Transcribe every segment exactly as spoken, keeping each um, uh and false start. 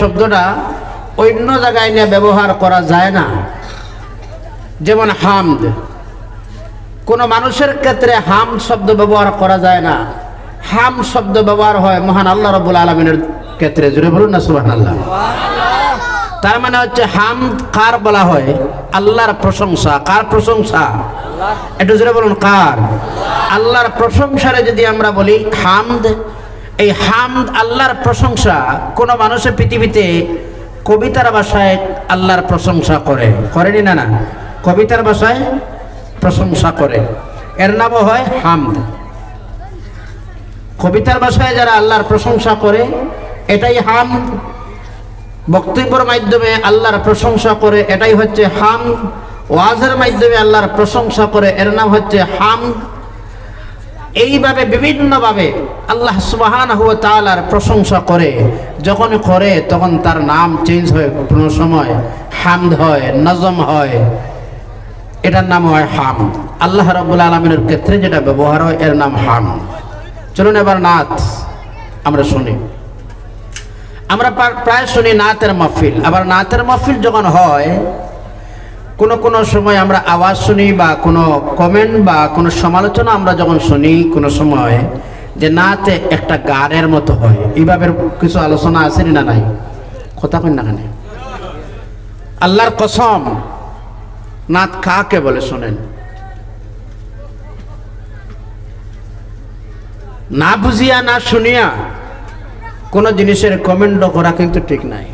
শব্দটা অন্য জায়গায় নিয়ে ব্যবহার করা যায় না। যেমন হামদ, কোনো মানুষের ক্ষেত্রে হামদ শব্দ ব্যবহার করা যায় না। হামদ শব্দ ব্যবহার হয় মহান আল্লাহ রাব্বুল আলামিনের ক্ষেত্রে। জোরে বলুন না সুবহানাল্লাহ। তার মানে হচ্ছে হামদ কার বলা হয়? আল্লাহর প্রশংসা। কার প্রশংসা? একটু জোরে বলুন, কার? আল্লাহর প্রশংসারে যদি আমরা বলি হামদ, এই হামদ, আল্লাহর প্রশংসা, কোনো মানুষে পৃথিবীতে কবিতার ভাষায় আল্লাহর প্রশংসা করে, করেনি না? না, কবিতার ভাষায় প্রশংসা করে, এর নামও হয় হামদ। কবিতার ভাষায় যারা আল্লাহর প্রশংসা করে, এটাই হামদ। বক্তব্যের মাধ্যমে আল্লাহর প্রশংসা করে, এটাই হচ্ছে হামদ। ওয়াজের মাধ্যমে আল্লাহর প্রশংসা করে, এর নাম হচ্ছে হামদ। এইভাবে বিভিন্নভাবে আল্লাহ সুবহানাহু ওয়া তাআলার প্রশংসা করে। যখন করে, তখন তার নাম চেঞ্জ হয়, কোনো সময় হামদ হয়, নজম হয়, এটার নাম হয় হামদ। আল্লাহ রাব্বুল আলামিনের ক্ষেত্রে যেটা ব্যবহার হয়, এর নাম হামদ। চলুন, এবার নাত আমরা শুনি। আমরা প্রা-, প্রায় শুনি নাতের মাহফিল। আবার নাতের মাহফিল যখন হয়, কোনো কোনো সময় আমরা আওয়াজ শুনি বা কোনো কমেন্ট বা কোনো সমালোচনা আমরা যখন শুনি কোনো সময়, যে নাতে একটা গানের মতো হয়, এইভাবে কিছু আলোচনা আছে না নাই? কথা কইন না কেনে? আল্লাহর কসম, নাত কাকে বলে শোনেন? না বুঝিয়া, না শুনিয়া কোনো জিনিসের কমেন্ট করা কিন্তু ঠিক নাই,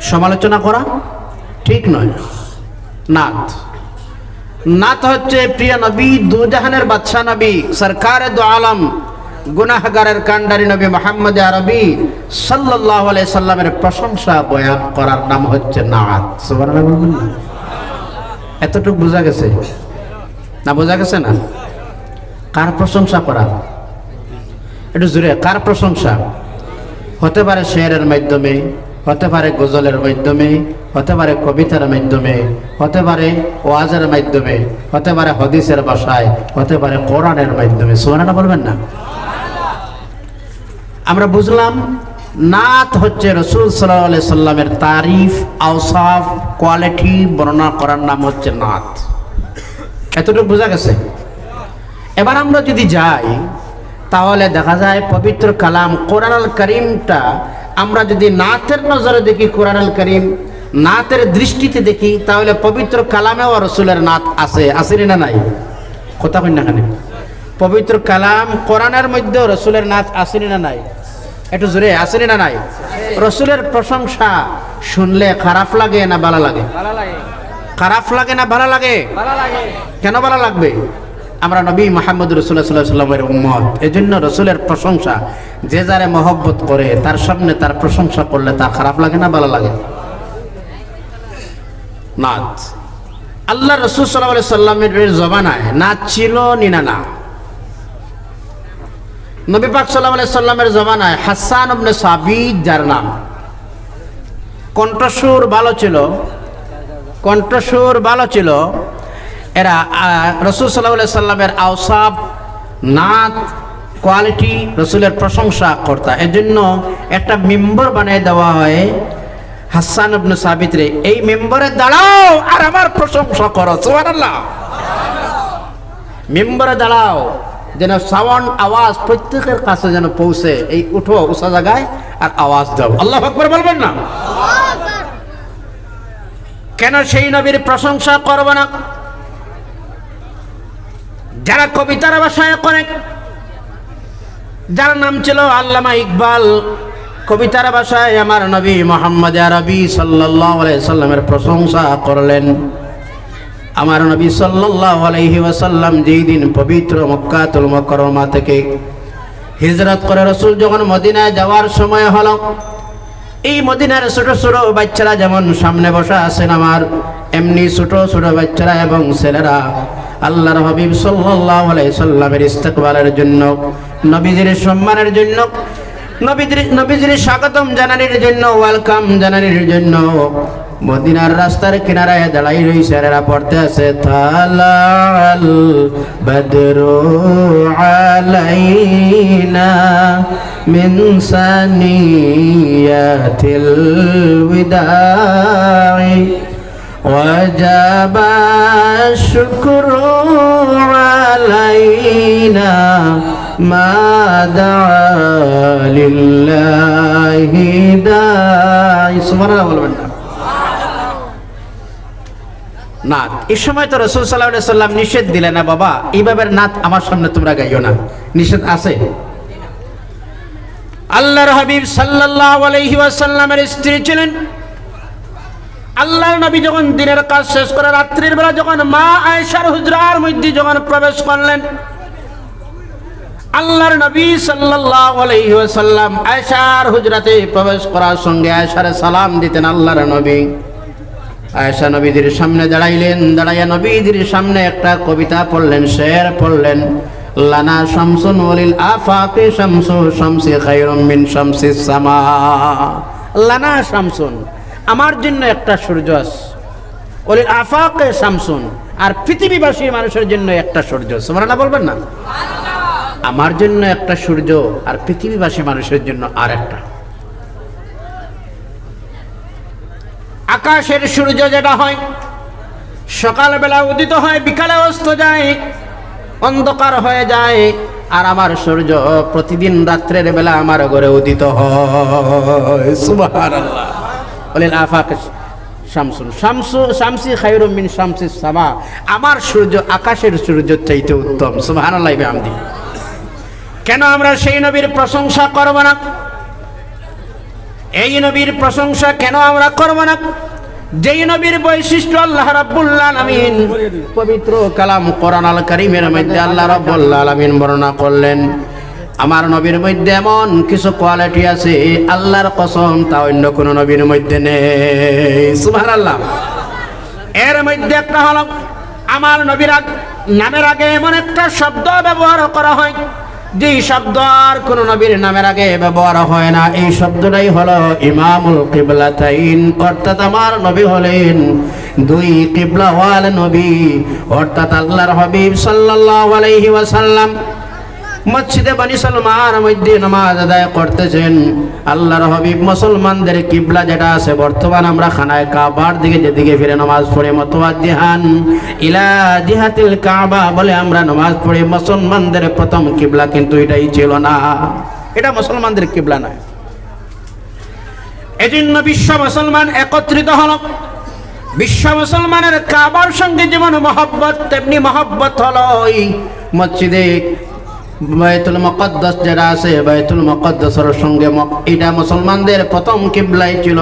সমালোচনা করা ঠিক নয়। নাত, নাত হচ্ছে প্রিয় নবী, দুজাহানের বাদশা নবী, সরকারে দু আলম, গুনাহগারের কাণ্ডারি নবী মুহাম্মদ আরবি সাল্লাল্লাহু আলাইহি সাল্লামের প্রশংসা বয়ান করার নাম হচ্ছে নাত। সুবহানাল্লাহ বলবেন না? এতটুকু বোঝা গেছে? না বোঝা গেছে না? কার প্রশংসা করা? একটু জোরে, কার প্রশংসা? হতে পারে শেরের মাধ্যমে, হতে পারে গজলের মাধ্যমে, হতে পারে কবিতার মাধ্যমে, হতে পারে ওয়াজের মাধ্যমে, হতে পারে হাদিসের ভাষায়, হতে পারে কোরআনের মাধ্যমে। সুবহানাল্লাহ বলবেন না? আমরা বুঝলাম, নাত হচ্ছে রসুল সাল্লাল্লাহু আলাইহি সাল্লামের তারিফ, আওসাফ, কোয়ালিটি বর্ণনা করার নাম হচ্ছে নাত। এতটুকু বোঝা গেছে? এবার আমরা যদি যাই, তাহলে দেখা যায় পবিত্র কালাম কোরআনুল করিমটা আমরা যদি নাতের নজরে দেখি, কোরআনুল করিম নাতের দৃষ্টিতে দেখি, তাহলে পবিত্র কালামেও রসুলের নাত আছে, আছে না নাই? কথা কইন না কেনে? পবিত্র কালাম কোরআনের মধ্যে রসুলের নাত আছে না নাই? একটু জোরে, আছে না নাই? রসুলের প্রশংসা শুনলে খারাপ লাগে না ভালো লাগে? খারাপ লাগে না ভালো লাগে? কেন ভালো লাগবে? আমরা নবী মুহাম্মদ রাসূলুল্লাহ সাল্লাল্লাহু আলাইহি ওয়াসাল্লামের উম্মত, এজন্য রসুলের প্রশংসা, যে যারে মহব্বত করে তার সামনে তার প্রশংসা করলে তার খারাপ লাগে না ভালো লাগে? নাত। আল্লাহ রসুল সাল্লাল্লাহু আলাইহি সাল্লামের জমানায় নাত ছিল নি না? না। নবী পাক সাল্লাল্লাহু আলাইহি সাল্লামের জমানায় হাসান ইবনে সাবিত, যার নাম, কণ্ঠসুর ভালো ছিল, কণ্ঠসুর ভালো ছিল। এরা, আহ, রসুল সাল্লাল্লাহু আলাইহি সাল্লামের আওসাফ, নাত, কোয়ালিটি, রসুলের প্রশংসা করতা। এজন্য একটা মিম্বর বানিয়ে দেওয়া হয় হাসান ইবনে সাবিতরে, "এই মিম্বরে দাঁড়াও আর আমার প্রশংসা করো।" সুবহানাল্লাহ। মিম্বরে দাঁড়াও, যেন সাউন্ড, আওয়াজ প্রত্যেকের কাছে যেন পৌঁছে। এই উঠো উঁচা জায়গায় আর আওয়াজ দাও। আল্লাহু আকবার বলবেন না? কেন সেই নবীর প্রশংসা করব না? যারা কবিতার ভাষায় করে, যার নাম ছিল আল্লামা ইকবাল, কবিতার ভাষায় আমার নবী মুহাম্মদ আরবি সাল্লাল্লাহু আলাইহি সাল্লামের প্রশংসা করলেন। আমার নবী সাল্লাল্লাহু আলাইহি ওয়াসাল্লাম যেই দিন পবিত্র মক্কাতুল মুকাররমা থেকে হিজরত করে রসুল যখন মদিনায় যাওয়ার সময় হলো, এই মদিনার ছোট ছোট বাচ্চারা যেমন সামনে বসা আছেন আমার, এমনি ছোট ছোট বাচ্চারা এবং ছেলেরা আল্লাহর হাবিব সাল্লাল্লাহু আলাইহি সাল্লামের ইস্তেকবালের জন্য, নবীজির সম্মানের জন্য, নবীজির, নবীজির স্বাগতম জানানির জন্য, ওয়েলকাম জানানির জন্য মদিনার রাস্তার কিনারায় দাঁড়াই রইছে, আর এরা পড়তে আছে, "তালাআল বাদরু আলাইনা মিন সানিয়াতিল বিদাই, ওয়াজাবা শুকরু আলাইনা মা দাআ লিল্লাহি দাই।" সুবহানাল্লাহ বলবেন না? নাত। এই সময় তো রাসূল সাল্লাল্লাহু আলাইহি ওয়াসাল্লাম নিষেধ দিলেন না, "বাবা, এইভাবে নাত আমার সামনে তোমরা গাইও না।" নিষেধ আছে? আল্লাহর হাবিব সাল্লাল্লাহু আলাইহি ওয়াসাল্লামের স্ত্রী ছিলেন। আল্লাহর নবী যখন দিনের কাজ শেষ করে রাত্রির বেলা যখন মা আয়েশার হুজরার মধ্যে যখন প্রবেশ করলেন, আল্লাহর নবী সাল্লাল্লাহু আলাইহি ওয়াসাল্লাম আয়েশার হুজরাতে প্রবেশ করার সঙ্গে আয়েশারে সালাম দিতেন আল্লাহর নবী। আয়েশা নবীজির সামনে দাঁড়াইলেন, দাঁড়াইয়া নবীজির সামনে একটা কবিতা পড়লেন, শের পড়লেন, "লানা শামসুন ওয়ালিল আফাকি শামসু, শামসি খায়রুম মিন শামসিস সামা।" লানা শামসুন, আমার জন্য একটা সূর্য আছে, ওয়ালিল আফাকি শামসুন, আর পৃথিবীবাসী মানুষের জন্য একটা সূর্য। সুবহানাল্লাহ বলবেন না? আমার জন্য একটা সূর্য, আর পৃথিবীবাসী মানুষের জন্য আর একটা। আকাশের সূর্য যেটা হয়, সকালবেলা উদিত হয়, বিকালে অস্ত যায়, অন্ধকার হয়ে যায়। আর আমার সূর্য প্রতিদিন রাত্রের বেলা আমার ঘরে উদিত হয়। সুবহানাল্লাহ। ওয়ালিল আফাকি শামসুন, শামসু, শামসি খায়রুম মিন শামসিস সামা। আমার সূর্য আকাশের সূর্য চাইতে উত্তম। সুবহানাল্লাহি বিহামদি। কেন আমরা সেই নবীর প্রশংসা করব না? এই নবীর প্রশংসা কেন আমরা করব না? যেই নবীর বৈশিষ্ট্য আল্লাহ রাব্বুল আলামিন পবিত্র কালাম কোরআন আল কারীমের মধ্যে আল্লাহ রাব্বুল আলামিন বর্ণনা করলেন। আমার নবীর মধ্যে এমন কিছু কোয়ালিটি আছে, আল্লাহর কসম, তা অন্য কোনো নবীর মধ্যে নেই। সুবহানাল্লাহ। এর মধ্যে একটা হলো, আমার নবীর আগ-, নামের আগে এমন একটা শব্দ ব্যবহার করা হয়, যেই শব্দ আর কোনো নবীর নামের আগে ব্যবহার হয় না। এই শব্দটাই হলো ইমামুল কিবলাতাইন, অর্থাৎ আমার নবী হলেন দুই কিবলাওয়াল নবী, অর্থাৎ আল্লাহর হাবিব সাল্লাল্লাহু আলাইহি ওয়াসাল্লাম মসজিদে বনি সালমার মধ্যে নামাজ আদায় করতেছেন। আল্লাহর হাবিব মুসলমানদের কিবলা যেটা আছে, বর্তমান আমরা খানায় কাবার দিকে যেদিকে ফিরে নামাজ পড়ে, মুতাওয়াজ্জিহান ইলা জিহাতিল কাবা বলে আমরা নামাজ পড়ি, মুসলমানদের প্রথম কিবলা কিন্তু এটাই ছিল না, এটা মুসলমানদের কিবলা নয়। এজন্য বিশ্ব মুসলমান একত্রিত হলো। বিশ্ব মুসলমানের কাবার সঙ্গে যেমন মহব্বত, তেমনি মহব্বত হলো ওই মসজিদে বায়তুল মুকাদ্দাস যেটা আছে, বায়তুল মুকাদ্দাসের সঙ্গে ম-, এটা মুসলমানদের প্রথম কিবলাই ছিল।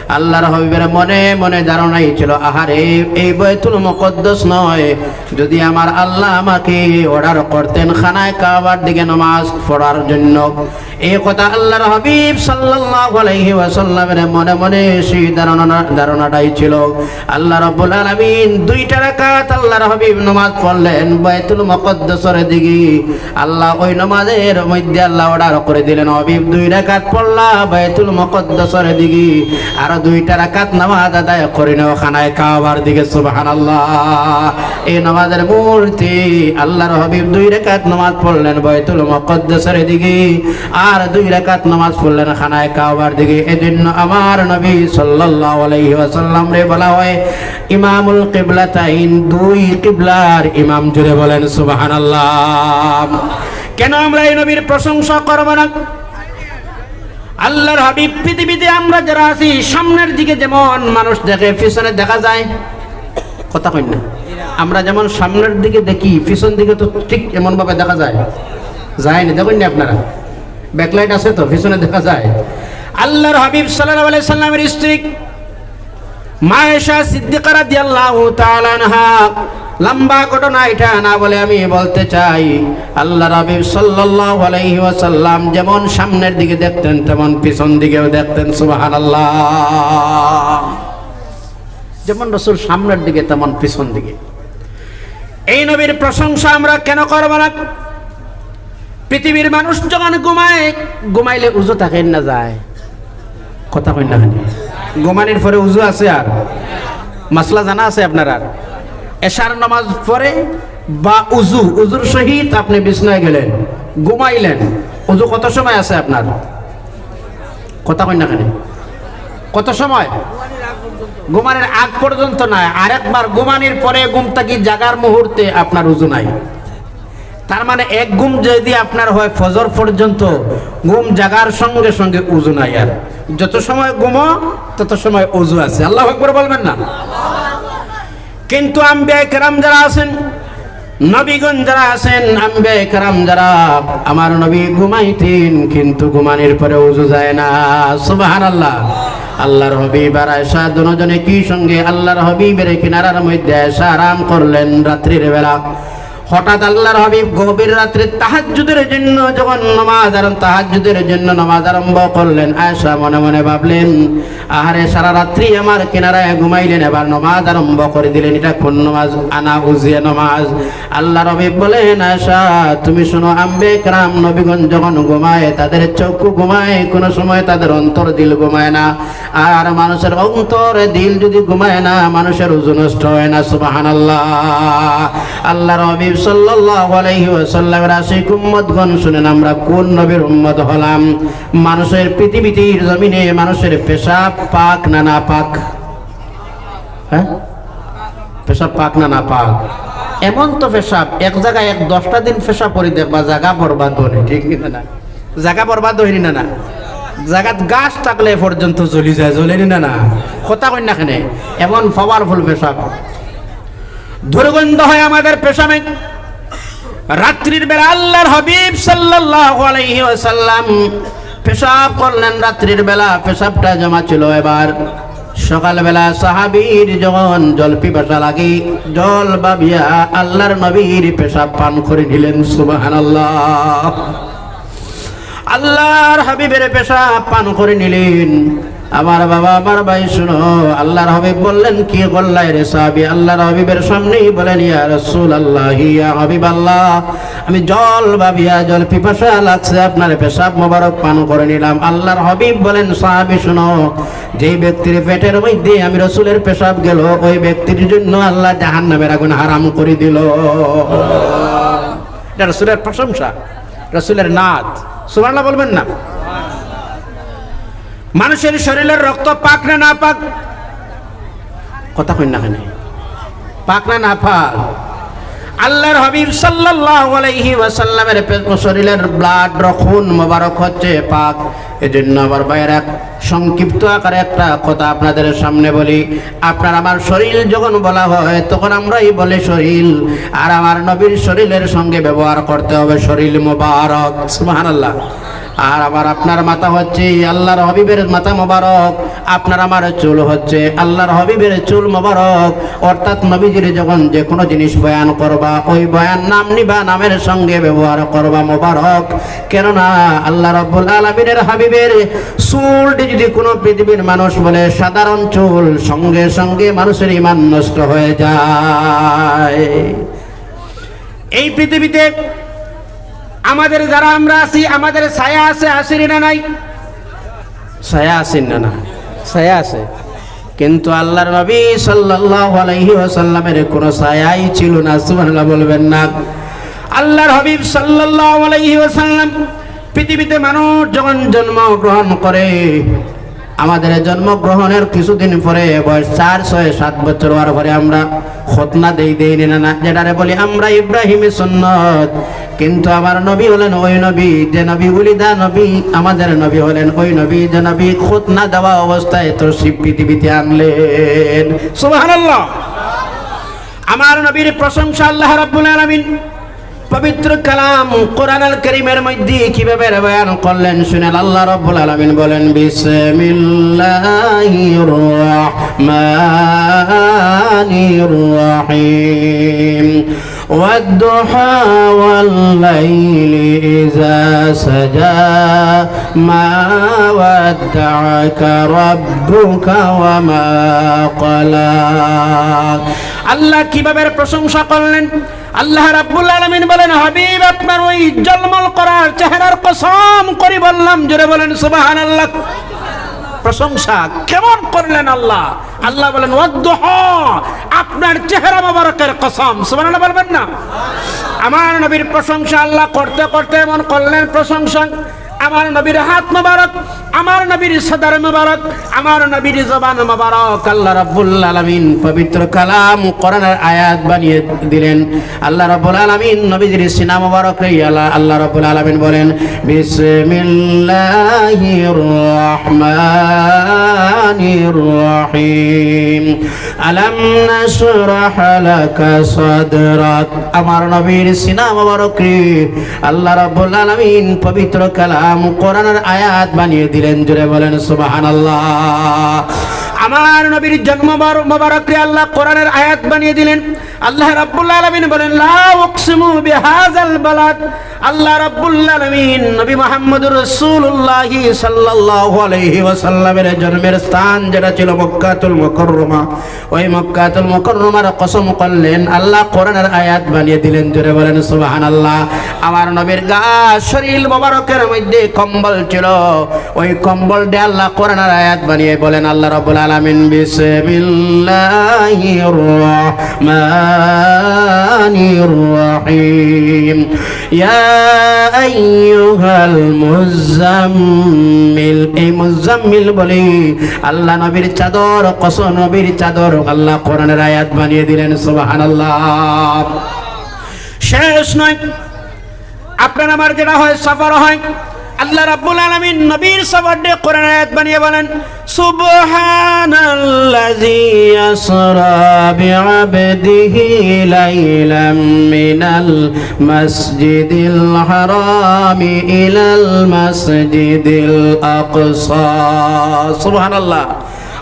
আল্লাহর হাবিবের মনে মনে ধারণাই ছিল, আহারে, এই বায়তুল মুকাদ্দাস নয়, যদি আমার আল্লাহ আমাকে অর্ডার করতেন খানায় কাবার দিকে নামাজ পড়ার জন্য, এই কথা আল্লাহর হাবিব সাল্লাল্লাহু আলাইহি ওয়াসাল্লামের মনে মনে সেই ধারণা, ধারণাটাই ছিল। আল্লাহ রাব্বুল আলামিন দুইটা রাকাত আল্লাহর হাবিব নামাজ পড়লেন বায়তুল মুকাদ্দাসের দিকে। আল্লাহ ওই নামাজের মধ্যে আল্লাহ অর্ডার করে দিলেন, "হাবিব, দুই রাকাত পড়লা বায়তুল মুকাদ্দাসের দিকে, আর দুইটা রাকাত নামাজ আদায় করে নেও খানায় কাবার দিকে।" সুবহানাল্লাহ। এই নামাজের মুহূর্তে আল্লাহর হাবিব দুই রাকাত নামাজ পড়লেন বায়তুল মুকাদ্দাসের দিকে, আর দুই রাকাত নামাজ পড়লেন খানায় কাবার দিকে। এজন্য আমার নবী সাল্লাল্লাহু আলাইহি ওয়াসাল্লামরে বলা হয় ইমামুল কিবলাতাইন, দুই কিবলার ইমাম। জোরে বলেন সুবহানাল্লাহ। কেন আমরা এই নবীর প্রশংসা করব না? আল্লাহর হাবিব, পৃথিবীতে আমরা যারা আছি, সামনের দিকে যেমন মানুষ দেখে, পিছনে দেখা যায়? কথা কইন না। আমরা যেমন সামনের দিকে দেখি, পিছন দিকে তো ঠিক এমন ভাবে দেখা যায়? যায় না, দেখইন না আপনারা? ব্যাকলাইট আছে তো, পিছনে দেখা যায়। আল্লাহর হাবিব সাল্লাল্লাহু আলাইহি সাল্লামের স্ত্রী মা আয়েশা সিদ্দিকা রাদিয়াল্লাহু তাআলা আনহা, লম্বা ঘটনা এটা না বলে আমি বলতে চাই, আল্লাহর হাবিব সাল্লাল্লাহু আলাইহি ওয়াসাল্লাম যেমন সামনের দিকে দেখতেন, তেমন পিছন দিকেও দেখতেন। সুবহানাল্লাহ। যেমন রসুল সামনের দিকে, তেমন পিছন দিকে। এই নবীর প্রশংসা আমরা কেন করব না? পৃথিবীর মানুষ যখন ঘুমায়, ঘুমাইলে উজু থাকে না যায়? কথা কইন না কেন? ঘুমানির পরে উজু আছে আর? মাসলা জানা আছে আপনার আর? এশার নামাজ পড়ে বা উজু, উজুর সহিত আপনি বিছনায় গেলেন, ঘুমাইলেন, উজু কত সময় আছে আপনার? কথা কইন না কেনে? কত সময়? ঘুমানির আগ পর্যন্ত নায়, আরেকবার ঘুমানির পরে ঘুম থাকি জাগার মুহূর্তে আপনার উজু নাই। তার মানে এক ঘুম যদি আপনার হয় ফজর পর্যন্ত, ঘুম জাগার সঙ্গে সঙ্গে উজু নাই আর। যত সময় ঘুমো, তত সময় উজু আছে। আল্লাহু আকবার বলবেন না? কিন্তু আম্বিয়া কেরাম যারা আছেন, নবীগণ যারা আছেন, আম্বিয়া কেরাম যারা, আমার নবী ঘুমাইতেন, কিন্তু ঘুমানির পরে উজু যায় না। সুবহানাল্লাহ। আল্লাহর হাবিব আর আয়েশা দুজনে কি সঙ্গে আল্লাহর হাবিবের কিনারার মধ্যে এশা আরাম করলেন রাত্রির বেলা। হঠাৎ আল্লাহর হাবিব গভীর রাত্রে তাহাজ্জুদের জন্য যখন নামাজ আরম্ভ, তাহাজ্জুদের জন্য নামাজ আরম্ভ করলেন, আয়েশা মনে মনে ভাবলেন, "আহারে, সারা রাত্রি আমার কিনারায় ঘুমাইলেন, এবার নামাজ আরম্ভ করে দিলেন, এটা কোন নামাজ? আনা উজিয়া নামাজ।" আল্লাহর হাবিব বলেন, "আয়েশা, তুমি শোনো, আম্বিয়া কেরাম নবীগণ যখন ঘুমায়, তাদের চক্ষু ঘুমায়, কোনো সময় তাদের অন্তর দিল ঘুমায় না।" আর মানুষের অন্তরে দিল যদি ঘুমায় না, মানুষের উজু নষ্ট হয় না। সুবহানাল্লাহ। আল্লাহর হাবিব সাল্লাল্লাহু আলাইহি ওয়াসাল্লামের আশিক উম্মতগণ, শুনেন, আমরা কোন নবীর উম্মত হলাম? মানুষের পৃথিবীর জমিনে মানুষের পেশাব পাক না নাপাক? হ্যাঁ, পেশাব পাক না নাপাক? এমন তো পেশাব, এক জাগায় এক দশটা দিন পেশাব করি দেখবা, জাগা বরবাদ অয়, ঠিক না? জাগা বরবাদ অয় নি না, না? জাগাত গাছ থাকলে পর্যন্ত জ্বলি যায়, জ্বলে নি না, না? কথা কইন না কেনে? এমন পাওয়ারফুল পেশাব, দুর্গন্ধ হয় আমাদের পেশাবে। রাত্রির বেলা আল্লাহর হাবিব সাল্লাল্লাহু আলাইহি ওয়াসাল্লাম পেশাব করলেন, রাত্রির বেলা পেশাবটা জমা ছিল। এবার সকালবেলা সাহাবীর যখন জল পিপাসা লাগে, জল ভাবিয়া আল্লাহর নবীর পেশাব পান করে নিলেন। সুবহানাল্লাহ। আল্লাহর হাবিবের পেশাব পান করে নিলেন। আমার বাবা, আমার ভাই, শুনো, আল্লাহর হাবিব বললেন, "কি করলাই রে সাহাবী?" আল্লাহর হাবিবের সামনেই বলেন, "ইয়া রাসূলুল্লাহ, ইয়া হাবিবাল্লাহ, আমি জল ভাবিয়া, জল পিপাসা লাগছে, আপনার পেশাব মোবারক পান করে নিলাম।" আল্লাহর হাবিব বলেন, "সাহাবী, শুনো, যেই ব্যক্তির পেটের মধ্যে আমি রসুলের পেশাব গেল, ওই ব্যক্তির জন্য আল্লাহ জাহান্নামের আগুন হারাম করে দিল।" এটা রসুলের প্রশংসা, রসুলের নাত। সুবহানাল্লাহ বলবেন না? মানুষের শরীরের রক্ত পাক না নাপাক? কথা কইন না কেনে? পাক না নাপাক? আল্লাহর হাবিব সাল্লাল্লাহু আলাইহি ওয়াসাল্লামের পে-, শরীরের ব্লাড, রক্ত মোবারক হচ্ছে পাক। এজন্য আমার ভাইয়েরা, সংক্ষিপ্ত আকারে একটা কথা আপনাদের সামনে বলি। আপনার আমার শরীর যখন বলা হয়, তখন আমরাই বলি শরীর, আর আমার নবীর শরীরের সঙ্গে ব্যবহার করতে হবে শরীর মোবারক। সুবহানাল্লাহ। আর আবার আপনার মাথা হচ্ছে আল্লাহর হাবিবের মাথা মোবারক, আপনার আমার চুল হচ্ছে আল্লাহর হাবিবের চুল মোবারক। অর্থাৎ নবীজির যখন যে কোনো জিনিস বয়ান করবা, ওই বয়ান নাম নিবা, নামের সঙ্গে ব্যবহার করবা মোবারক। কেননা আল্লাহ রাব্বুল আলামিনের হাবিবের চুলটি যদি কোনো পৃথিবীর মানুষ বলে সাধারণ চুল, সঙ্গে সঙ্গে মানুষের ঈমান নষ্ট হয়ে যায়। এই পৃথিবীতে আমাদের যারা আমরা আছি, আমাদের ছায়া আছে, আছে না নাই? ছায়া আছে না, না? ছায়া আছে। কিন্তু আল্লাহর নবী সাল্লাল্লাহু আলাইহি ওয়াসাল্লামের কোনো ছায়াই ছিল না। সুবহানাল্লাহ বলবেন না? আল্লাহর হাবিব সাল্লাল্লাহু আলাইহি ওয়াসাল্লাম পৃথিবীতে মানুষ যখন জন্মগ্রহণ করে, আমাদের জন্মগ্রহণের কিছুদিন পরে, বয়স চার, ছয়, সাত বছর হওয়ার পরে আমরা খতনা দেই, দেই নি না, না? যেটারে বলি আমরা ইব্রাহিমী সুন্নত। কিন্তু আমার নবী হলেন ওই নবী, যে নবী উলিদা নবী, আমাদের নবী হলেন ওই নবী, যে নবী খতনা দেওয়া অবস্থায় তশরিফ পৃথিবীতে আনলেন। সুবহানাল্লাহ। আমার নবীর প্রশংসা আল্লাহ রাব্বুল আলামিন পবিত্র কালাম কোরআনুল কারীমের মধ্যে কিভাবে বয়ান করলেন শুনেন। আল্লাহ রাব্বুল আলামিন বলেন, "বিসমিল্লাহির রহমানির রহিম। والضحى والليل إذا سجى ما ودعك ربك وما قلى।" আল্লাহ কিভাবে প্রশংসা করলেন? আল্লাহ রাব্বুল আলামিন বলেন, "হাবিব, আপনার ওই জলমল করার চেহারার কসম করি বললাম।" জোরে বলেন সুবহানাল্লাহ। প্রশংসা কেমন করলেন আল্লাহ? আল্লাহ বলেন, "ওয়াদ্দুহা, আপনার চেহারা মোবারকের কসম।" সুবহানাল্লাহ বলবেন না? আমার নবীর প্রশংসা আল্লাহ করতে করতে এমন করলেন প্রশংসা, আমার নবীর হাত মোবারক, আমার নবীর সদর মোবারক, আমার নবীর জবান মোবারক আল্লাহ রাব্বুল আলামিন পবিত্র কালাম কোরআনের আয়াত বানিয়ে দিলেন। আল্লাহ রাব্বুল আলামিন নবীজির সিনা মোবারকরে আল্লাহ, আল্লাহ রাব্বুল আলামিন বলেন, "বিসমিল্লাহির রহমানির রহিম। আলাম নাশরাহ লাকা সাদরাক।" আমার নবীর সিনা মোবারকরে আল্লাহ রাব্বুল আলামিন পবিত্র কালাম কোরআনের আয়াত বানিয়ে দিলেন। জোরে বলেন সুবহানাল্লাহ। আমার নবীর জন্ম মোবার-, মোবারকরে আল্লাহ কোরআনের আয়াত বানিয়ে দিলেন। আল্লাহ রাব্বুল আলামিন বলেন, "লা উকসিমু বিহাযাল বালাদ।" আল্লাহ রাব্বুল আলামিন নবী মুহাম্মদুর রাসূলুল্লাহ সাল্লাল্লাহু আলাইহি ওয়াসাল্লামের জন্মের স্থান যেটা ছিল মক্কাতুল মুকাররমা, ওই মক্কাতুল মুকাররমার কসম করলেন, আল্লাহ কোরআনের আয়াত বানিয়ে দিলেন। জোরে বলেন সুবহানাল্লাহ। আমার নবীর গা শরীর মোবারকের মধ্যে কম্বল ছিল, ওই কম্বল দিয়ে আল্লাহ কোরআনের আয়াত বানিয়ে বলেন আল্লাহ রাব্বুল আলামিন, "বিসমিল্লাহির রহমানির রহিম। ইয়া আইয়ুহাল মুজাম্মিল।" এই মুজাম্মিল বলি আল্লাহ নবীর চাদর, কসম নবীর চাদর আল্লাহ কোরআনের আয়াত বানিয়ে দিলেন। সুবহানাল্লাহ। শেষ নয়, আপনার আমার যেটা হয়, সফর হয়, আল্লাহ রাব্বুল আলামিন নবীর সফর দিয়ে কোরআন আয়াত বানিয়ে বলেন, "সুবহানাল্লাযী আসরা বিআবদিহি লাইলাম মিনাল মাসজিদিল হারামি ইলাল মাসজিদিল আকসা।" সুবহানাল্লাহ।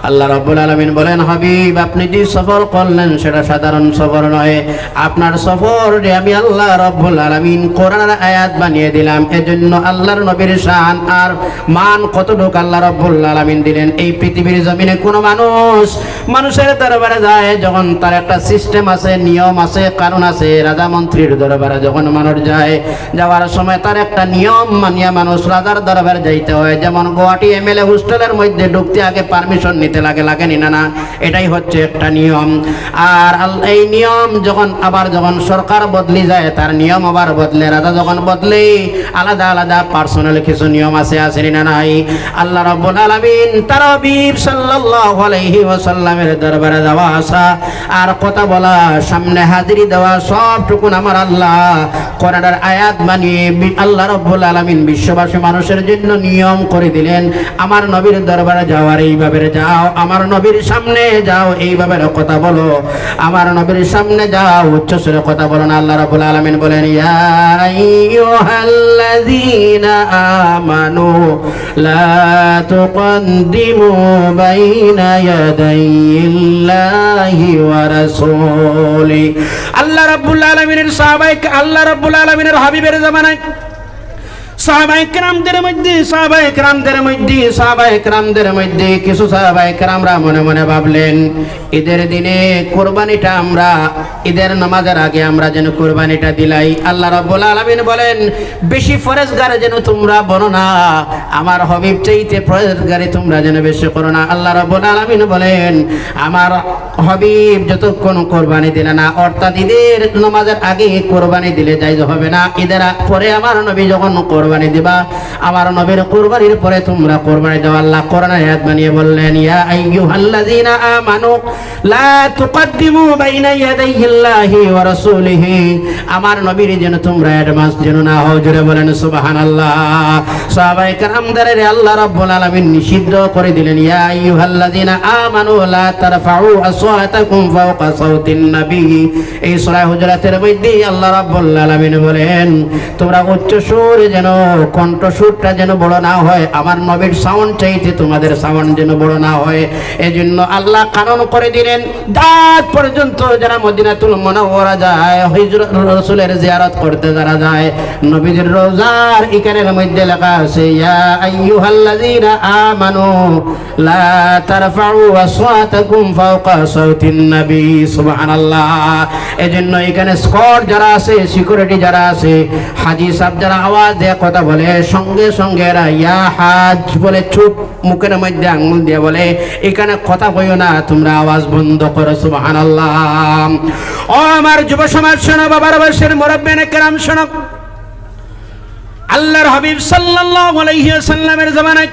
আল্লাহ রাব্বুল আলামিন বলেন, "হাবিব, আপনি যে সফর করলেন, সেটা সাধারণ সফর নয়। আপনার সফর যে আমি আল্লাহ রাব্বুল আলামিন কোরআনের আয়াত বানিয়ে দিলাম।" এজন্য আল্লাহর নবীর শান আর মান কতটুকু আল্লাহ রাব্বুল আলামিন দিলেন। এই পৃথিবীর জমিনে কোনো মানুষ মানুষের দরবারে যায়, যখন তার একটা সিস্টেম আছে, নিয়ম আছে, কানুন আছে, রাজা মন্ত্রীর দরবারে যখন মানুষ যায়, যাওয়ার সময় তার একটা নিয়ম মানিয়া মানুষ রাজার দরবারে যাইতে হয়। যেমন গুয়াহাটি এমএলএ হোস্টেলের মধ্যে ঢুকতে আগে পারমিশন নিতে লাগে, লাগে নি না? না, এটাই হচ্ছে একটা নিয়ম। আর আল-, এই নিয়ম যখন আবার যখন সরকার বদলি যায়, তার নিয়ম আবার বদলে, রাজা যখন বদলে, আলাদা আলাদা পার্সোনাল কিছু নিয়ম আছে, আছে নি না? নাই। আল্লাহ রাব্বুল আলামিন তার হাবিব সাল্লাল্লাহু আলাইহি ওয়াসাল্লামের দরবারে যাওয়া আসা আর কথা বলা, সামনে হাজিরি দেওয়া, সবটুকুন আমার আল্লাহ কোরআনের আয়াত বানিয়ে বি-, আল্লাহ রাব্বুল আলামিন বিশ্ববাসী মানুষের জন্য নিয়ম করে দিলেন। আমার নবীর দরবারে যাও আর এইভাবে যাও, আমার নবীর সামনে যাও, এইভাবে কথা বলো, আমার নবীর সামনে যাও, উচ্চ স্বরে কথা বলো না। আল্লাহ রাব্বুল আলামিন বলেন, "ইয়া আইয়ুহাল্লাযীনা আমানু লা তুকাদ্দিমু বাইনা ইয়াদাইল্লাহি ওয়া রাসূলি।" আল্লাহ রাব্বুল আলামিনের সাহাবায়ে, আল্লাহ রাব্বুল আলামিনের হাবিবের জামানায় সাহাবায়ে কেরামদের মধ্যে, সাহাবায়ে কেরামদের মধ্যে, সাহাবায়ে কেরামদের মধ্যে কিছু সাহাবায়ে কেরামরা মনে মনে ভাবলেন, "ঈদের দিনে কোরবানিটা আমরা, ঈদের নামাজের আগে আমরা যেন কোরবানিটা দিলাই।" আল্লাহ রাব্বুল আলামিন বলেন, "বেশি পরহেজগার যেন তোমরা বনো না, আমার হাবিব চাইতে পরহেজগারি তোমরা যেন বেশি করো না।" আল্লাহ রাব্বুল আলামিন বলেন, আমার হাবিব যতক্ষণ কোরবানি দিলে না, অর্থাৎ ঈদের নামাজের আগে কোরবানি দিলে জায়েজ হবে না। ঈদের আ-, পরে আমার নবী যখন কোরবানি দিবা, আমার নবীর কোরবানির পরে তোমরা কোরবানি দাও। আল্লাহ কোরআন আয়াত বানিয়ে বললেন, "ইয়া আইয়ুহাল্লাযীনা আমানু লা তুকাদ্দিমু বাইনা ইয়াদাইল্লাহি ওয়া রাসূলিহি।" আমার নবীর যেন তোমরা অ্যাডভান্স যেন না হও। জোরে বলেন সুবহানাল্লাহ। সাহাবায়ে কেরামদেরকে আল্লাহ রাব্বুল আলামিন নিষিদ্ধ করে দিলেন, "ইয়া আইয়ুহাল্লাযীনা আমানু লা তারফাউ আসওয়াতাকুম ফাওকা সাওতিন নবী।" এই সূরা হুজুরাতের মধ্যে আল্লাহ রাব্বুল আলামিন বলেন, "তোমরা উচ্চ সুরে যেন, কণ্ঠসুরটা যেন বড় না হয়, আমার নবীর সাউন্ড চাইতে তোমাদের সাউন্ড যেন বড় না হয়।" এজন্য আল্লাহ কানুন করে দিলেন, রাত পর্যন্ত যারা মদিনাতুল মুনাওয়ারা যায়, হিজরত, রসুলের জিয়ারত করতে যারা যায়, নবীজির রওজার ইকানের মধ্যে লেখা আছে, "ইয়া আইয়ুহাল্লাযীনা আমানু লা তারফাউ আসওয়াতাকুম ফাওকা সাউতিন নবী, সুবহানাল্লাহ। এজন্য এখানে স্কট যারা আছে, সিকিউরিটি যারা আছে, হাজি সাহেব যারা আওয়াজ দিয়ে কথা বলে, সঙ্গে সঙ্গে এরা ইয়া হাজ বলে, চুপ, মুখের মধ্যে আঙ্গুল দিয়ে বলে, এখানে কথা কইও না, তোমরা আওয়াজ বন্ধ করো। সুবহানাল্লাহ। ও আমার যুব সমাজ শোনো, বাবার বয়সের মুরব্বিয়ানে কেরাম শোনো, আল্লাহর হাবিব সাল্লাল্লাহু আলাইহি ওয়াসাল্লামের জামানায়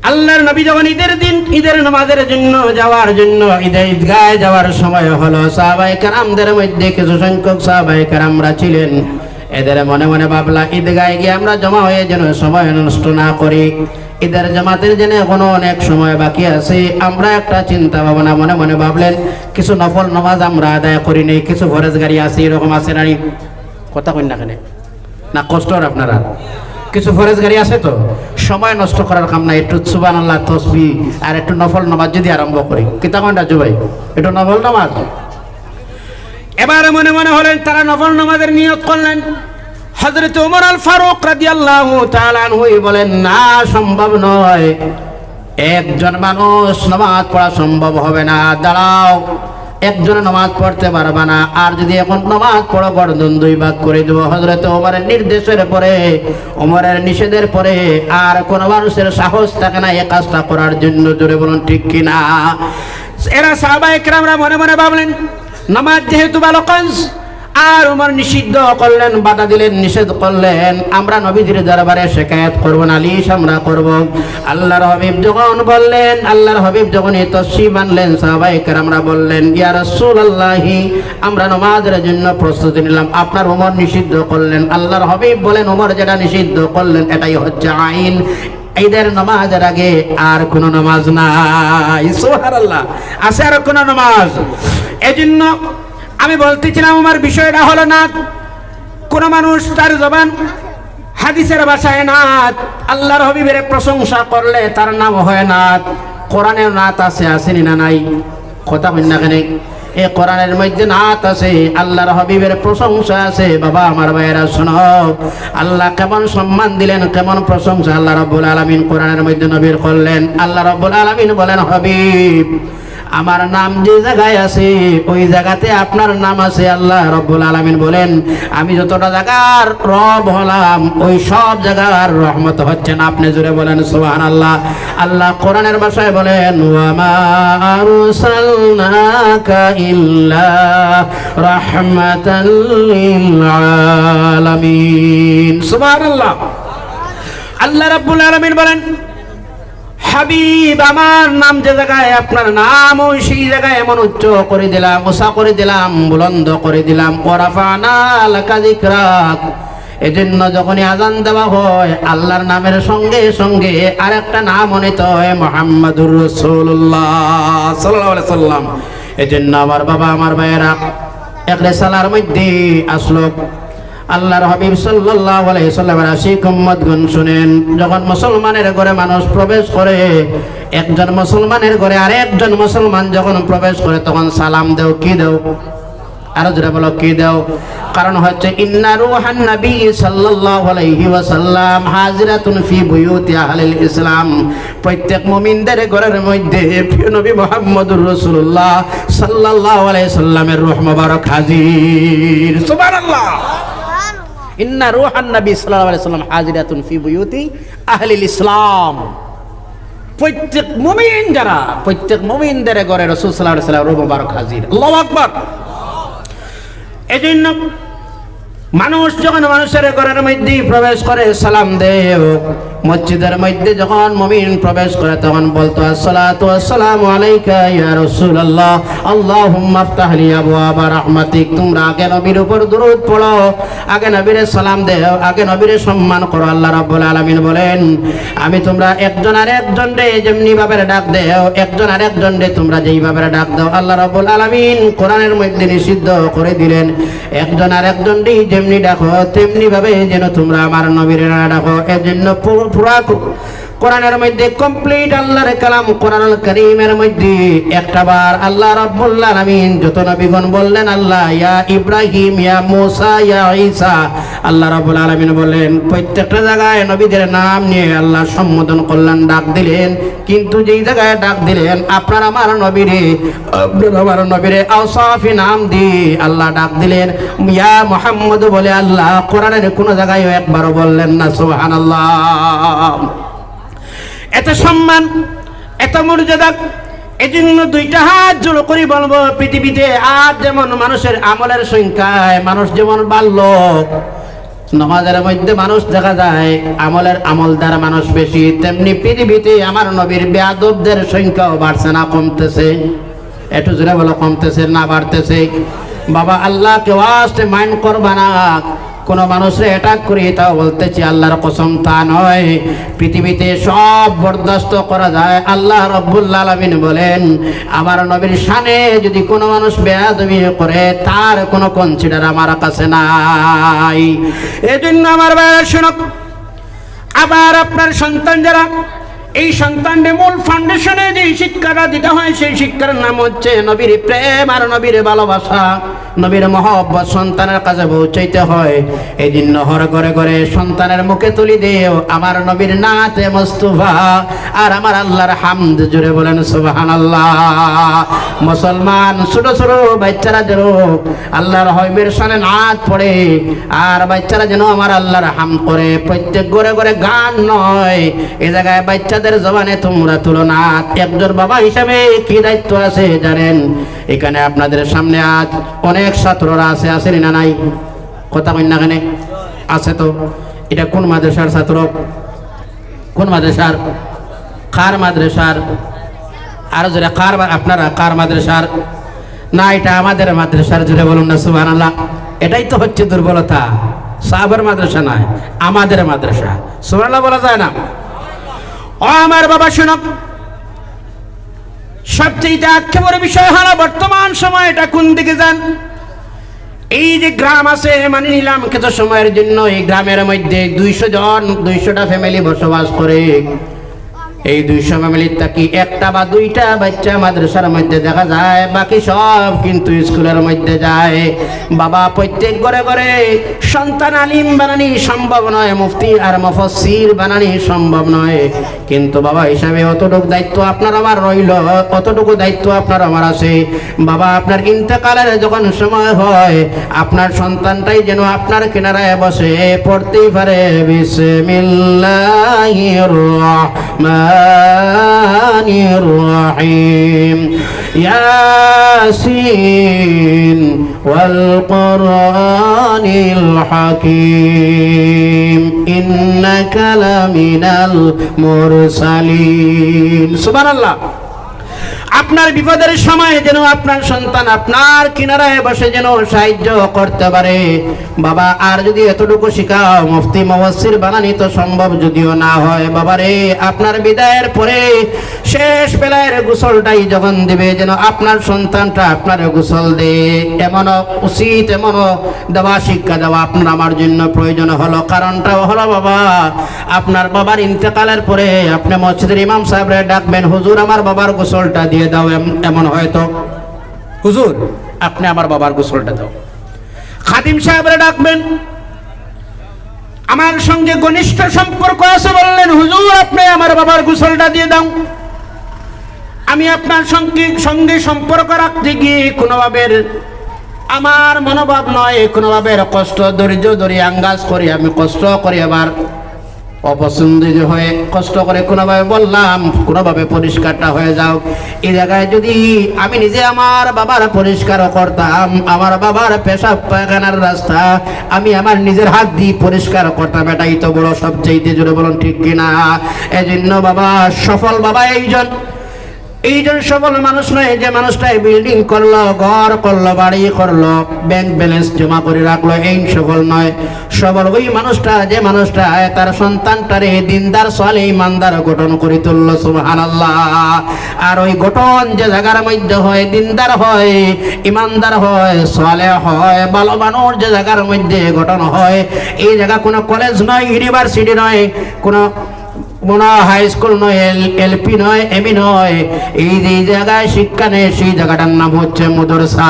আল্লাহর নবী যখন ঈদের দিন, ঈদের নামাজের জন্য যাওয়ার জন্য, ঈদে ঈদগায় যাওয়ার সময় হলো, সাহাবায়ে কেরামদের মধ্যে কিছু সংখ্যক সাহাবায়ে কেরামরা ছিলেন, এদের মনে মনে ভাবলা, ঈদগায় গিয়ে আমরা জমা হয়ে যেন সময় নষ্ট না করি, ঈদের জামাতের জন্য এখনো অনেক সময় বাকি আছে। আমরা একটা চিন্তা ভাবনা মনে মনে ভাবলেন, কিছু নফল নামাজ আমরা আদায় করি নেই, কিছু ফরজগারি আছে, এরকম আছে না নি? কথা কইন না কেনে? না, কষ্ট আর আপনারা? কিছু ফরজগারি আছে তো, সময় নষ্ট করার কাম নাই। একটু সুবহানাল্লাহ, তসবি আর একটু নফল নামাজ যদি আরম্ভ করি, কিতা কইন রাজু ভাই? একটু নফল নামাজ। এবার মনে মনে হলেন, তারা নফল নামাজের নিয়ত করলেন। হযরত ওমর আল ফারুক রাদিয়াল্লাহু তাআলা আনহু বলেন, "না, সম্ভব নয়, একজন মানুষ নামাজ পড়া সম্ভব হবে না। দাঁড়াও, একজনে নামাজ পড়তে পারবা না, আর যদি এখন নামাজ পড়ো, গর্দন দুই ভাগ করে দেবো।" হযরত ওমরের নির্দেশের পরে, ওমরের নিষেধের পরে আর কোনো মানুষের সাহস থাকে না এ কাজটা করার জন্য। জোরে বলুন, ঠিক কিনা? এরা সাহাবায়ে কেরামরা মনে মনে ভাবলেন, নামাজ যেহেতু ভালো কাজ, আর ওমর নিষিদ্ধ করলেন, বাধা দিলেন, নিষেধ করলেন, আমরা নবীজির দরবারে শিকায়ত করব, নালিশ আমরা করব। আল্লাহর হাবিব যখন বললেন, আল্লাহর হাবিব যখন এই তসবি মানলেন, সাহাবায়ে কেরামরা বললেন, "ইয়া রাসূলুল্লাহি, আমরা নামাজের জন্য প্রস্তুতি নিলাম, আপনার ওমর নিষিদ্ধ করলেন।" আল্লাহর হাবিব বলেন, "ওমর যেটা নিষিদ্ধ করলেন, এটাই হচ্ছে আইন।" ঈদের নামাজের আগে আর কোনো নামাজ নাই। সুবহানাল্লাহ। আছে আর কোনো নামাজ? এজন্য আমি বলতেছিলাম, আমার বিষয়টা হলো নাত। কোন মানুষ তার জবান, হাদিসের ভাষায় নাত, আল্লাহর হাবিবের প্রশংসা করলে তার নাম হয় নাত। কোরআনে নাত আছে, আছে নি না নাই? কথা কইন না কেনে? এই কোরআনের মধ্যে নাত আছে, আল্লাহর হাবিবের প্রশংসা আছে। বাবা আমার ভাইয়েরা শোনো, আল্লাহ কেমন সম্মান দিলেন, কেমন প্রশংসা আল্লাহ রাব্বুল আলামিন কোরআনের মধ্যে নবীর করলেন। আল্লাহ রাব্বুল আলামিন বলেন, হাবিব, আমার নাম যে জায়গায় আছে, ওই জায়গাতে আপনার নাম আছে। আল্লাহ রাব্বুল আলামিন বলেন, আমি যতটা জায়গার রব হলাম, ওই সব জায়গার রহমত হচ্ছেন আপনি। জোরে বলেন সুবহানাল্লাহ। আল্লাহ কোরআনের ভাষায় বলেন, "ওয়া মা আরসালনাকা ইল্লা রাহমাতাল লিল আলামিন।" সুবহানাল্লাহ। আল্লাহ রাব্বুল আলামিন বলেন, হাবিব, আমার নাম যে জায়গায়, আপনার নাম ওই সেই জায়গায় এমন উচ্চ করে দিলাম, উঁচা করে দিলাম, বুলন্দ করে দিলাম। "ওয়া রাফা'না লাকা যিকরাক।" এজন্য যখনই আজান দেওয়া হয়, আল্লাহর নামের সঙ্গে সঙ্গে আরেকটা নাম উন্নীত হয়, মুহাম্মাদুর রাসূলুল্লাহ সাল্লাল্লাহু আলাইহি সাল্লাম। এজন্য আমার বাবা, আমার ভাইয়েরা, এক রেসালার মধ্যে আসলো, আল্লাহর হাবিব সাল্লাল্লাহু আলাইহি সাল্লামের আশিক উম্মতগণ শুনেন, যখন মুসলমানের ঘরে মানুষ প্রবেশ করে, একজন মুসলমানের ঘরে আরেকজন মুসলমান যখন প্রবেশ করে, তখন সালাম দেও। কি দেও? আরো জোরে বলো, কি দেও? কারণ হচ্ছে, "ইন্না রুহান নবী সাল্লাল্লাহু আলাইহি ওয়াসাল্লাম হাজিরাতুন ফি বুয়ুতি আহলিল ইসলাম।" প্রত্যেক মুমিনদের ঘরের মধ্যে প্রিয় নবী মুহাম্মদুর রাসূলুল্লাহ সাল্লাল্লাহু আলাইহি সাল্লামের রূহ মোবারক হাজির। সুবহানাল্লাহ। ইন্না রুহান নবী সাল্লাল্লাহু আলাইহি সাল্লাম হাজিরাতুন ফি বুয়ুতি আহলিল ইসলাম। প্রত্যেক মুমিন যারা, প্রত্যেক মুমিনদের ঘরে রাসূল সাল্লাল্লাহু আলাইহি সাল্লাম রূহ মোবারক হাজির। আল্লাহু আকবার। এজন্য মানুষ যখন মানুষের ঘরের মধ্যে প্রবেশ করে, সালাম দেয়, মসজিদের মধ্যে যখন মুমিন প্রবেশ করে, তখন বলতো, "আসসালাতু ওয়াসসালামু আলাইকা ইয়া রাসূলুল্লাহ, আল্লাহুম্মা ইফতাহ লি আবওয়াবা রাহমাতিক।" তোমরা আগে নবীর উপর দুরূদ পড়ো, আগে নবীরে সালাম দেও, আগে নবীরে সম্মান করো। আল্লাহ রাব্বুল আলামিন বলেন, আমি তোমরা একজন আর একজনরে যেমনি ভাবে ডাক দেও, একজন আর একজনরে তোমরা যেইভাবে ডাক দাও, আল্লাহ রাব্বুল আলামিন কোরআনের মধ্যে নিষিদ্ধ করে দিলেন। একজন আর একজনরে যেমনি ডাকো, তেমনি ভাবে যেন তোমরা আমার নবীরে না ডাকো। এর জন্য পু-, পুরা কু-, কোরআনের মধ্যে complete আল্লাহর কালাম, কোরআনুল করিমের মধ্যে একটা বার আল্লাহ রাব্বুল আলামিন যত নবীগণ বললেন, "আল্লাহ, ইয়া ইব্রাহিম, ইয়া মুসা, ইয়া ঈসা", আল্লাহ রাব্বুল আলামিন বলেন, প্রত্যেকটা জায়গায় নবীদের নাম নিয়ে আল্লাহ সম্বোধন করলেন, ডাক দিলেন। কিন্তু যেই জায়গায় ডাক দিলেন, আপনার আমার নবীরে, আপনার আমার নবীরে আওসাফি নাম দিয়ে আল্লাহ ডাক দিলেন, ইয়া মুহাম্মদ বলে আল্লাহ কোরআনের কোনো জায়গায়ও একবারও বললেন না। সুবহানাল্লাহ। এত সম্মান, এত মর্যাদা। এই জন্য দুইটা হাত জোড় করি বলবো, পৃথিবীতে আজ যেমন মানুষের আমলের সংখ্যায় মানুষ যেমন বাড়লো, নমাজের মধ্যে মানুষ দেখা যায়, আমলের আমলদার মানুষ বেশি, তেমনি পৃথিবীতে আমার নবীর বেয়াদবদের সংখ্যাও বাড়ছে না কমতেছে? একটু জোরে বলো, কমতেছে না বাড়তেছে? বাবা, আল্লাহকে ওয়াস্তে mind করবা না। কোনো মানুষরে attack করি তাও বলতেছি আল্লাহর কসম, তা নয়। পৃথিবীতে সব বরদাস্ত করা যায়। আল্লাহ রাব্বুল আলামিন বলেন, আমার নবীর শানে যদি কোনো মানুষ বেয়াদবি করে, তার কোনো consider আমার কাছে নাই। এই জন্য আমার ভাইরা শুনো, আবার আপনার সন্তান যারা, এই সন্তানকে মূল foundation-এ যে শিক্ষাটা দিতে হয়, সেই শিক্ষার নাম হচ্ছে নবীর প্রেম আর নবীর ভালোবাসা, নবীর মহব্বত সন্তানের কাছে পৌঁছাইতে হয়। এই জন্য হর ঘরে ঘরে সন্তানের মুখে তুলি দেও আমার নবীর নাতে মুস্তফা আর আমার আল্লাহর হামদ। জোরে বলেন সুবহানাল্লাহ। মুসলমান ছোট ছোট বাচ্চারা যেন আল্লাহর হাবিবের শানে নাত পড়ে, আর বাচ্চারা যেন আমার আল্লাহর হামদ করে। প্রত্যেক ঘরে ঘরে গান নয়, এ জায়গায় বাচ্চাদের জবানে তোমরা তুলো নাত। একজন বাবা হিসাবে কি দায়িত্ব আছে জানেন? এখানে আপনাদের সামনে আজ অনেক ছাত্ররা আছে, আছে নি না নাই? কথা কইন না কেনে? আছে তো। এটা কোন মাদ্রাসার ছাত্র? কোন মাদ্রাসার? কার মাদ্রাসার? আরো জোরে, কার মা-, আপনারা কার মাদ্রাসার? না, এটা আমাদের মাদ্রাসার। জোরে বলুন না সুবহানাল্লাহ। এটাই তো হচ্ছে দুর্বলতা। সাহাবার মাদ্রাসা নয়, আমাদের মাদ্রাসা। সুবহানাল্লাহ বলা যায় না? ও আমার বাবা, শুনো, সবচেয়ে আক্ষেপের বিষয় হলো বর্তমান সময় এটা কোন দিকে যান। এই যে গ্রাম আছে, মানি নিলাম কিছু সময়ের জন্য, এই গ্রামের মধ্যে দুইশো জন, দুইশোটা family বসবাস করে। এই দুইশো family থাকি একটা বা দুইটা বাচ্চা মাদ্রাসার মধ্যে দেখা যায়, বাকি সব কিন্তু স্কুলের মধ্যে যায়। বাবা, প্রত্যেক ঘরে ঘরে সন্তান আলিম বানানি সম্ভব নয়, মুফতি আর মুফাসসির বানানি সম্ভব নয়। কিন্তু বাবা হিসাবে অতটুকু দায়িত্ব আপনার আমার রইল, অতটুকু দায়িত্ব আপনার আমার আছে। বাবা, আপনার ইন্তেকালের যখন সময় হয়, আপনার সন্তানটাই যেন আপনার কিনারায় বসে পড়তেই পারে, বিসমিল্লাহির রহমানির রহিম, ইয়াসিন, ওয়াল কুরআনিল হাকিম, ইন্নাকা লামিনাল মুরসালিন। সুবহানাল্লাহ। আপনার বিপদের সময় যেন আপনার সন্তান আপনার কিনারায় বসে যেন সাহায্য করতে পারে। বাবা, আর যদি এতটুকু শিখাও, মুফতি মুফাসসির বানানি তো সম্ভব যদিও না হয়, বাবারে, আপনার বিদায়ের পরে শেষ বেলায়ের গোসলটাই যখন দিবে, যেন আপনার সন্তানটা আপনার গোসল দেয়। এমনও উচিত, এমনও দেওয়া, শিক্ষা দেওয়া আপনার আমার জন্য প্রয়োজন হলো। কারণটাও হলো, বাবা, আপনার বাবার ইন্তেকালের পরে আপনি মসজিদের ইমাম সাহেবরে ডাকবেন, "হুজুর, আমার বাবার গোসলটা দিয়ে দাও।" এম-, এমন হয়তো, "হুজুর, আপনি আমার বাবার গোসলটা দাও।" খাদিম সাহেবরে ডাকবেন, আমার সঙ্গে ঘনিষ্ঠ সম্পর্ক আছে, বললেন, "হুজুর, আপনি আমার বাবার গোসলটা দিয়ে দাও।" আমি আপনার সঙ্গে, সঙ্গে সম্পর্ক রাখতে গিয়ে কোনোভাবে আমার মনোভাব নয়, কোনোভাবে কষ্ট, ধৈর্য ধরে আঙ্গাজ করে আমি কষ্ট করে আবার অপছন্দ যে হয়, কষ্ট করে কোনোভাবে বললাম, কোনোভাবে পরিষ্কারটা হয়ে যাও। এই জায়গায় যদি আমি নিজে আমার বাবার পরিষ্কার করতাম, আমার বাবার পেশাব পায়খানার রাস্তা আমি আমার নিজের হাত দিয়ে পরিষ্কার করতাম, এটাই তো বড় সবচেয়ে জোরে বলুন, ঠিক কিনা? এজন্য বাবা, সফল বাবা এইজন, এইজন সফল মানুষ নয় যে মানুষটায় বিল্ডিং করলো, ঘর করলো, বাড়ি করলো, ব্যাংক ব্যালেন্স জমা করে রাখলো, এই সফল নয়। সফল ওই মানুষটা যে মানুষটায় তার সন্তানটারে দিনদার, সালেহ, ইমানদার গঠন করে তুললো। সুবহানাল্লাহ। আর ওই গঠন যে জায়গার মধ্যে হয়, দিনদার হয়, ইমানদার হয়, সালেহ হয়, ভালো মানুষ যে জায়গার মধ্যে গঠন হয়, এই জায়গা কোনো কলেজ নয়, ইউনিভার্সিটি নয়, কোনো মনে হয় হাই স্কুল নয়, এল-, এলপি নয়, এমই নয়, এই যে এই জায়গায় শিক্ষা নেই, সেই জায়গাটার নাম হচ্ছে মাদ্রাসা।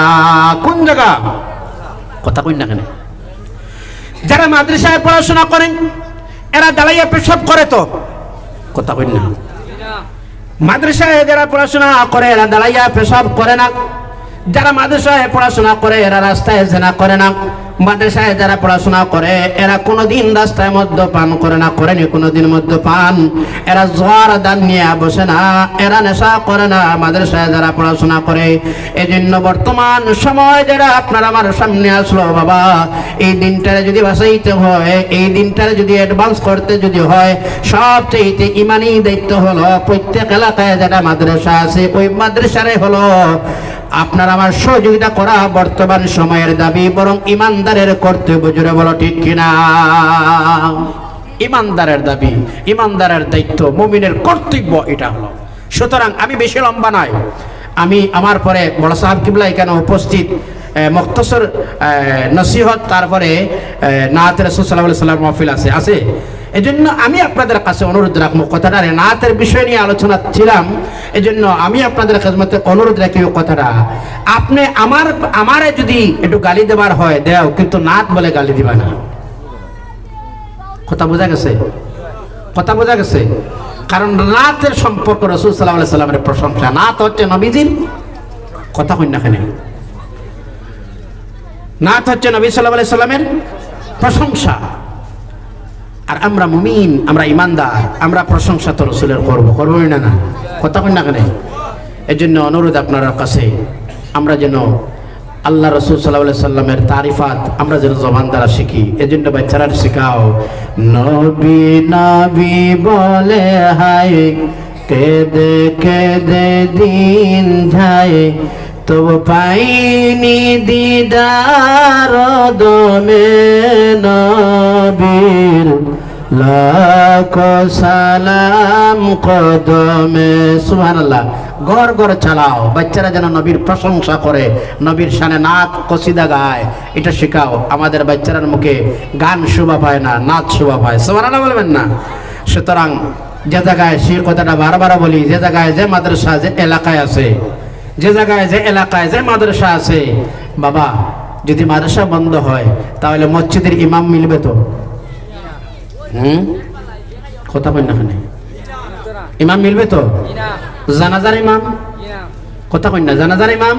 কোন জায়গা? কথা কইন না কেন? যারা মাদ্রাসায় পড়াশোনা করেন, এরা দাঁড়াইয়া পেশাব করে তো? কথা কইন না। মাদ্রাসায় যারা পড়াশোনা করে, এরা দাঁড়াইয়া পেশাব করে না। যারা মাদ্রাসায় পড়াশোনা করে, এরা রাস্তায় জেনা করে না। মাদ্রাসায় যারা পড়াশোনা করে, এরা কোনোদিন রাস্তায় মদ্যপান করে না, করেনি কোনোদিন মদ্যপান। এরা জোয়ার দান নিয়ে বসে না, এরা নেশা করে না। মাদ্রাসায় যারা পড়াশোনা করে, এই জন্য বর্তমান সময় যেটা আপনার আমার সামনে আসলো, বাবা, এই দিনটারে যদি বাঁচাইতে হয়, এই দিনটারে যদি অ্যাডভান্স করতে যদি হয়, সবচেয়ে ইমানি দায়িত্ব হলো প্রত্যেক এলাকায় যেটা মাদ্রাসা আছে, ওই মাদ্রাসারে হলো আপনার আমার সহযোগিতা করা বর্তমান সময়ের দাবি, বরং ইমানদারের কর্তব্য। জোরে বলো, ঠিক কিনা? ইমানদারের দাবি, ইমানদারের দায়িত্ব, মুমিনের কর্তব্য এটা হলো। সুতরাং আমি বেশি লম্বা নয়, আমি আমার পরে বড় সাহেব কিবলা এখানে উপস্থিত, এ, মুখতসর, এ, নসিহত, তারপরে, এ, নাত রাসূল সাল্লাল্লাহু আলাইহি ওয়াসাল্লাম মাহফিল আছে, আছে। এজন্য আমি আপনাদের কাছে অনুরোধ রাখবো, কথাটা রে নাতের বিষয় নিয়ে আলোচনা ছিলাম, এজন্য আমি আপনাদের খেদমতে অনুরোধ রাখি ওই কথাটা, আপনি আমার, আমারে যদি একটু গালি দেবার হয় দেও, কিন্তু নাত বলে গালি দিবা না। কথা বোঝা গেছে? কথা বোঝা গেছে? কারণ নাতের সম্পর্ক রাসূল সাল্লাল্লাহু আলাইহি সাল্লামের প্রশংসা, নাত হচ্ছে নবীজির, কথা কইন না কেন? নাত হচ্ছে নবী সাল্লাল্লাহু আলাইহি সাল্লামের প্রশংসা। আর আমরা মুমিন, আমরা ইমানদার, আমরা প্রশংসা তো রসুলের করবো, করবোই না, না? কথা কইন না কেন? এর জন্য অনুরোধ আপনার কাছে, আমরা যেন আল্লাহ রসুল সাল্লাল্লাহু আলাইহি সাল্লামের তারিফাত আমরা যেন জবান দ্বারা শিখি, এর জন্য বাচ্চারা শিখাও। নবী নবী বলে হায়, কেঁদে কেঁদে দিন যায়, তবু পাইনি দিদার দমে নবীর, লাখ সালাম কদমে। সুবহানাল্লাহ। ঘর ঘর চালাও, বাচ্চারা যেন নবীর প্রশংসা করে, নবীর শানে নাত কসিদা গায়, এটা শেখাও। আমাদের বাচ্চারার মুখে গান শোভা পায় না, নাচ শোভা পায়। সুবহানাল্লাহ বলবেন না? সুতরাং যে জায়গায়, সেই কথাটা বারবার বলি, যে জায়গায় যে মাদ্রাসা যে এলাকায় আছে, যে জায়গায় যে এলাকায় যে মাদ্রাসা আছে, বাবা, যদি মাদ্রাসা বন্ধ হয়, তাহলে মসজিদের ইমাম মিলবে তো? হুম? কথা কইন না কেন? ইমাম মিলবে তো? জানাজার ইমাম? কথা কইন না, জানাজার ইমাম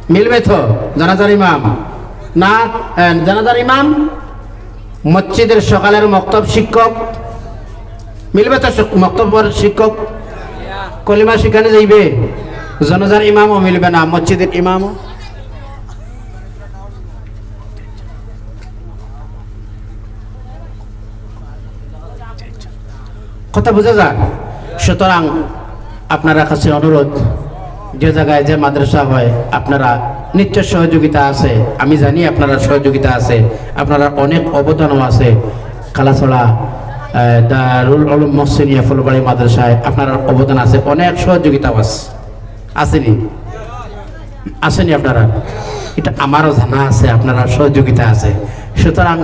মিলবে তো? জানাজার ইমাম না, এ, জানাজার ইমাম, মসজিদের সকালের মক্তব শিক্ষক মিলবে তো? শিক-, মক্তবর শিক্ষক কলিমা শিখানে যাইবে, জানাজার ইমামও মিলবে না, মসজিদের ইমামও। কথা বুঝা যায়? সুতরাং আপনারা কাছে অনুরোধ, যে জায়গায় যে মাদ্রাসা হয়, আপনারা নিশ্চয় সহযোগিতা আছে, আমি জানি আপনারা সহযোগিতা আছে, আপনারা অনেক অবদানও আছে। কালাছড়া, আহ, দারুল উলুম মহসিনিয়া ফুলবাড়ি মাদ্রাসায় আপনার অবদান আছে, অনেক সহযোগিতাও আছে, আছেনি? আছেনি আপনারা? এটা আমারও জানা আছে, আপনারা সহযোগিতা আছে। সুতরাং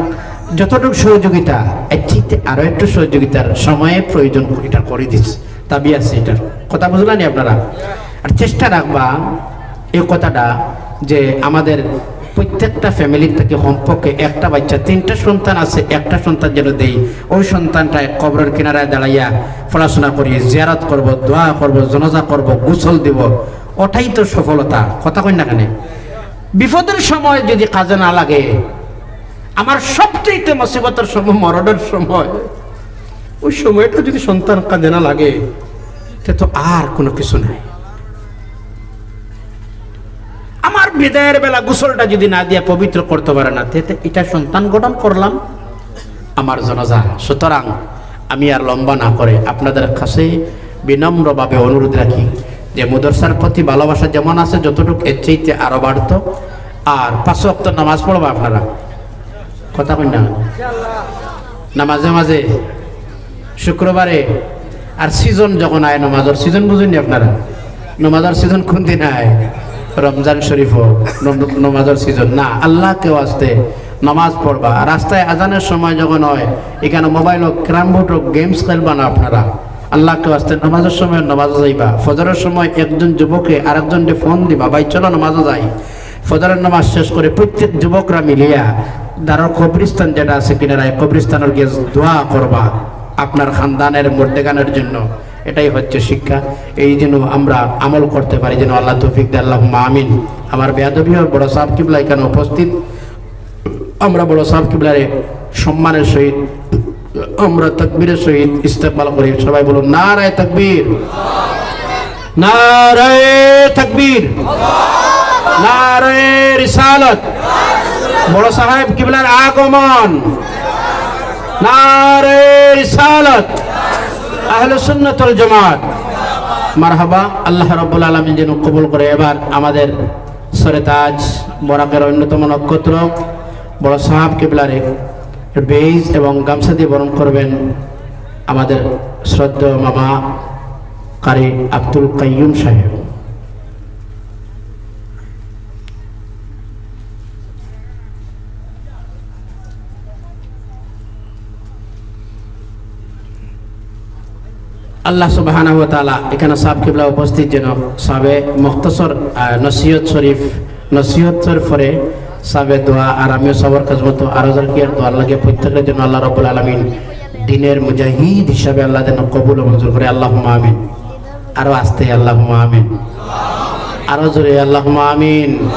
যতটুকু সহযোগিতা, এর চাইতে আরো একটু সহযোগিতার সময়ে প্রয়োজন, এটা করে দিচ্ছি, দাবি আছে এটার। কথা বুঝলেন আপনারা? আর চেষ্টা রাখবা এই কথাটা, যে আমাদের প্রত্যেকটা ফ্যামিলির থেকে কমপক্ষে একটা বাচ্চা, তিনটা সন্তান আছে, একটা সন্তান যেন দেই, ওই সন্তানটায় কবরের কিনারায় দাঁড়াইয়া পড়াশোনা করি, জিয়ারত করব, দোয়া করব, জানাজা করব, গোসল দিব, ওটাই তো সফলতা। কথা কইন না কেন? বিপদের সময় যদি কাজে না লাগে, আমার সবচেয়ে মুসিবতের সময়, মরণের সময়, ওই সময়টা যদি সন্তান কাজে না লাগে, তে তো আর কোনো কিছু নাই। আমার বিদায়ের বেলা গোসলটা যদি না দিয়া পবিত্র করতে পারে না, তে, তে এটা সন্তান গঠন করলাম আমার জানাজা। সুতরাং আমি আর লম্বা না করে আপনাদের কাছে বিনম্রভাবে অনুরোধ রাখি যে মাদ্রাসার প্রতি ভালোবাসা যেমন আছে, যতটুকু এর চাইতে আরো বাড়তো। আর পাঁচ ওয়াক্ত নামাজ পড়বা আপনারা, কথা কইন না, না মাঝে মাঝে শুক্রবারে আর সিজন যখন আয়, নমাজর সিজন বুঝইন নি আপনারা? নমাজর সিজন কোন দিন আয়? রমজান শরীফ হোক, নম-, নমাজর সিজন না, আল্লাহকে ওয়াস্তে নামাজ পড়বা। রাস্তায় আজানের সময় যখন হয়, এখানে মোবাইল হোক, ক্যারাম বোর্ড হোক, গেমস খেলবা না আপনারা। আল্লাহকে ওয়াস্তে নামাজের সময় নামাজে যাইবা। ফজরের সময় একজন যুবকে আরেকজনকে ফোন দিবা, "ভাই, চলো নামাজে যাই।" ফজরের নামাজ শেষ করে প্রত্যেক যুবকরা মিলিয়া দারুল কবরিস্তান যেটা আছে কিনারায়, কবরিস্তানের গিয়ে দোয়া করবা আপনার খানদানের মুর্দেগানের জন্য। এটাই হচ্ছে শিক্ষা। এই যেন আমরা আমল করতে পারি, যেন আল্লাহ তৌফিক দেয়। আল্লাহুম্মা আমিন। আমার বেয়াদবি হয়, বড় সাহেব কিবলা এখানে উপস্থিত, আমরা বড় সাহেব কিবলারে সম্মানের সহিত, আমরা তাকবীরের সহিত ইস্তেকবাল করি। সবাই বলুন, "নারায়ে তাকবীর, নারায়ে তাকবীর, নারায়ে রিসালাত, বড় সাহেব কিবলার আগমন, নারায়ে রিসালাত, আহলে সুন্নাত ওয়াল জামাত।" মারহাবা। আল্লাহ রাব্বুল আলামিন যেন কবুল করে। এবার আমাদের সরে তাজ, বরাকের অন্যতম নক্ষত্র, বড় সাহেব কিবলারে বেইজ এবং গামছা দিয়ে বরণ করবেন আমাদের শ্রদ্ধেয় মামা কারি আব্দুল কাইয়ুম সাহেব। আল্লাহ সুবহানাহু ওয়া তাআলা এখানে সাহেব কিবলা উপস্থিত যেন সাহেবে মুখতসর, আহ, নসিহত শরীফ, নসিহতর পরে সাহেবে দোয়া, আর আমিও সবর খেদমত আরো যার কি আর দোয়ার লাগে প্রত্যেকের জন্য আল্লাহ রাব্বুল আলামিন দিনের মুজাহিদ হিসাবে আল্লাহ যেন কবুল ও মঞ্জুর করে। আল্লাহুম্মা আমিন। আরো আস্তে, আল্লাহুম্মা আমিন। আরো জোরে, আল্লাহুম্মা আমিন।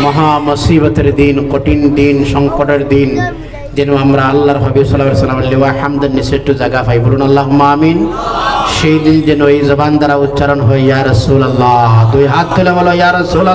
মহা মুসিবতের দিন, কঠিন দিন, সংকটের দিন, যেন আমরা আল্লাহর হাবিব সাল্লাল্লাহু আলাইহি ওয়াসাল্লামের লিওয়া হামদের নিচে একটু জায়গা পাই। বলুন, "আল্লাহুম্মা আমিন।" সেই দিন যেন এই জবান দ্বারা উচ্চারণ হয়, "ইয়া রাসূলুল্লাহ।" দুই হাত তুলে বলো, "ইয়া রাসূলুল্লাহ।"